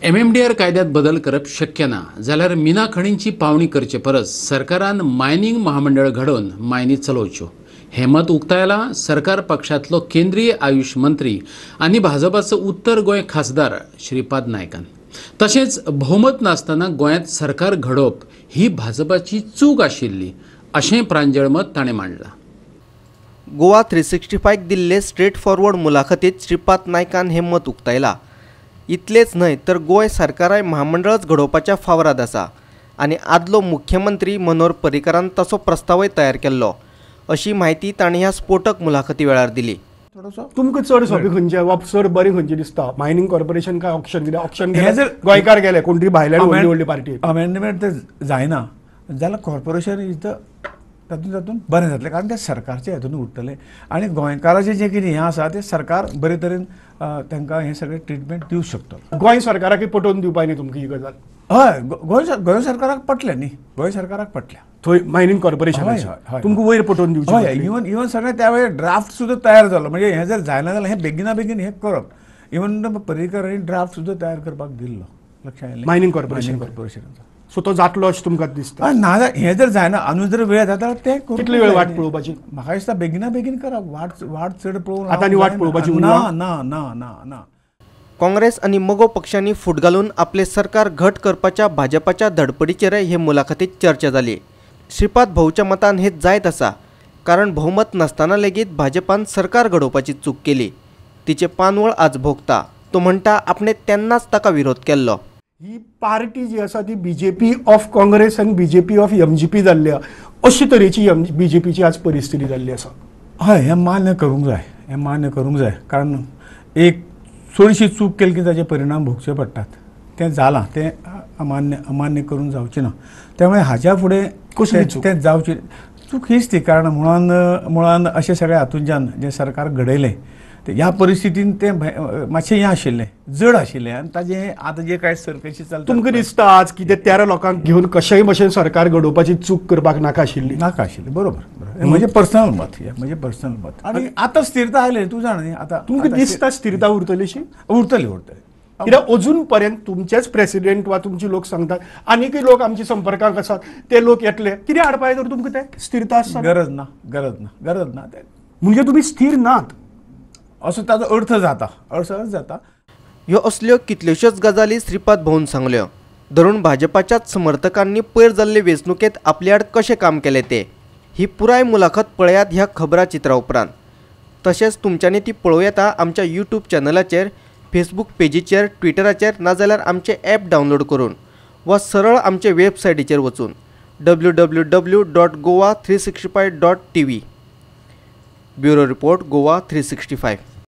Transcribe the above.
MMDR कायद्यात बदल करप शक्य ना जाल्यार मिना खणींची पावणी करचे परस सरकारान मायनिंग महामंडळ घडोवन मायनी चलोवच्यो हें मत उक्तायलां सरकार पक्षांतलो केंद्रीय आयुष मंत्री आनी भाजपाचो उत्तर गोंय खासदार श्रीपाद नायकान। तशेंच भोवमत नासतना गोंयांत सरकार घडोवप ही भाजपाची चूक आशिल्ली अशें प्रांजळ मत ताणें मांडलां। गोवा 365 दिल्ले स्ट्रेट फॉरवर्ड मुलाखतीत श्रीपाद नायकान हें मत उक्तायलां। इतलेंच न्हय तर गोंय सरकाराय महामंडळच घडोवपाच्या फावराद आसा आनी आदलो मुख्यमंत्री मनोहर पर्रीकारान तसो प्रस्तावय तयार केल्लो अशी म्हायती तांणी ह्या स्फोटक मुलाखती वेळार दिली। तुमकां चड सोंपी खंयचे वा चड बरी खंयची दिसता, मायनिंग कॉर्पोरेशन काय ऑक्शन? कितें ऑक्शन गोंयकार गेले कोण तरी भायल्यान व्हडली व्हडली पार्टी अमेंडमेंट तर जायना जाल्यार कॉर्पोरेशन is the तातूंत तातूंत बरें जातलें, कारण तें सरकारचे हातून उरतलें आनी गोंयकाराचें जें कितें हें आसा तें सरकार बरे तरेन तांकां हें सगळें ट्रिटमेंट दिवंक शकतलो। गोंय सरकाराकय पटोवन दिवपा न्ही तुमकां ही गजाल? हय, गोंय सरकाराक पटलें न्ही, गोंय सरकाराक पटल्या थंय मायनिंग कॉर्पोरेशन तुमकां वयर पटोवन दिवचें। हय, इवन सगळें त्या वेळार ड्राफ्ट सुद्दां तयार जालो, म्हणजे हें जर जायना जाल्यार हें बेगिना बेगीन हें करप। इवन पर्रीकर हांणी ड्राफ्ट सुद्दां तयार करपाक दिल्लो, लक्षांत आयलें, मायनिंग कॉर्पोरेशनाचो। सो तो जातलो अशें तुमकां दिसता? ना, हें जर जायना आनी जर वेळ जाता तें कितली वेळ वाट पळोवपाची? म्हाका दिसता बेगिना बेगीन करप, वाट चड पळोवंक आतां आनी वाट पळोवपाची ना ना ना ना ना। काँग्रेस आनी मगो पक्षांनी फूट घालून आपले सरकार घट करपाच्या भाजपाच्या धडपडीचेरय हे मुलाखतीत चर्चा जाली। श्रीपाद भाऊच्या मतान हे जायत आसा, कारण भोवमत नासतना लेगीत भाजपान सरकार घडोवपाची चूक केली, तिचे पानवळ आज भोगता। तो म्हणटा आपणे तेन्नाच ताका विरोध केल्लो। ही पार्टी जी आसा ती बीजेपी ऑफ काँग्रेस आनी बीजेपी ऑफ एमजीपी जाल्ली आसा, अशे तरेची बीजेपीची आज परिस्थिती जाल्ली आसा। हय, हें मान्य करूंक जाय, हें मान्य करूंक जाय, कारण एक चडशी चूक केली की ताजे परिणाम भोगचे पडटात, तें जालां, तें अमान्य करूंक जावचें ना। त्यामुळे हाज्या फुडें तें जावचें चूक हीच ती, कारण मुळान अशें सगळें हातूंतल्यान जें सरकार घडयलें ह्या परिस्थितीन तें मातशें हें आशिल्लें, जड आशिल्लें आनी ताजें आतां जें कांय सर्कशी चलता। तुमकां दिसता आज कितें 13 लोकांक घेवन कशेय भशेन सरकार घडोवपाची चूक करपाक नाका आशिल्ली? नाका आशिल्ली, बरोबर, म्हजें पर्सनल मत, हें म्हजें पर्सनल मत। आनी आतां स्थिरता आयली, तूं जाणा न्ही आतां तुमकां दिसता स्थिरता उरतलीशी? उरतली उरतली, कित्याक अजून पर्यंत तुमचेच प्रेसिडेंट वा तुमचे लोक सांगतात आनीकय लोक आमचे संपर्काक आसात, ते लोक येतले, कितें हाडपा तर तुमकां तें स्थिरता आसता? गरज ना, गरज ना, गरज ना, म्हणजे तुमी स्थिर नात असो ताजो अर्थ जाता, अर्थ जाता। ह्यो असल्यो कितल्योश्योच गजाली श्रीपाद भाऊन सांगल्यो। धरून भाजपाच्याच समर्थकांनी पयर जाल्ले वेंचणुकेंत आपले आड कशें काम केलें तें ही पुराय मुलाखत पळयात ह्या खबराचित्रा उपरांत। तशेंच तुमच्यांनी ती पळोवं येता आमच्या यूट्यूब चॅनलाचेर, फेसबूक पेजीचेर, ट्विटराचेर, नाजाल्यार आमचें ॲप डावनलोड करून वा सरळ आमचे वेबसायटीचेर वचून www.goa365.tv। Bureau report, Goa 365।